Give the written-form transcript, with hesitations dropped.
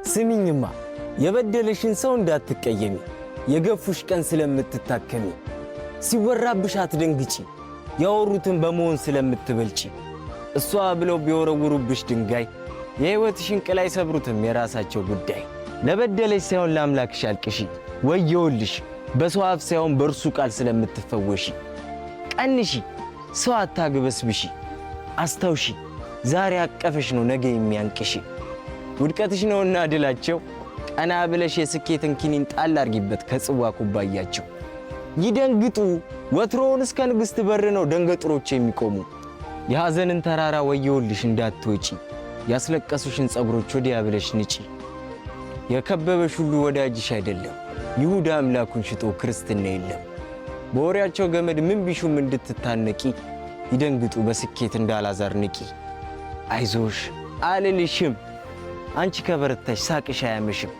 ስሚኝማ፣ የበደለሽን ሰው እንዳትቀየሚ፣ የገፉሽ ቀን ስለምትታከሚ፣ ሲወራብሽ አትደንግጪ፣ ያወሩትን በመሆን ስለምትበልጪ፣ እሷ ብለው ቢወረውሩብሽ ድንጋይ የሕይወትሽን ቅል አይሰብሩትም የራሳቸው ጉዳይ። ለበደለሽ ሳይሆን ለአምላክሽ አልቅሺ፣ ወየውልሽ በሰው አፍ ሳይሆን በእርሱ ቃል ስለምትፈወሺ። ቀንሺ፣ ሰው አታግበስብሺ፣ አስታውሺ ዛሬ አቀፈሽ ነው ነገ የሚያንቅሽ። ውድቀትሽ ነውና ድላቸው፣ ቀና ብለሽ የስኬትን ኪኒን ጣል አርጊበት ከጽዋ ኩባያቸው። ይደንግጡ ወትሮውን እስከ ንግሥት በር ነው ደንገጥሮች የሚቆሙ። የሐዘንን ተራራ ወየውልሽ እንዳትወጪ፣ ያስለቀሱሽን ጸጉሮች ወዲያ ብለሽ ንጪ። የከበበሽ ሁሉ ወዳጅሽ አይደለም፣ ይሁዳ አምላኩን ሽጦ ክርስትና የለም። በወሬያቸው ገመድ ምን ቢሹም እንድትታነቂ፣ ይደንግጡ በስኬት እንዳላዛር ንቂ። አይዞሽ አልልሽም፣ አንቺ ከበረታሽ ሳቅሽ አያመሽም።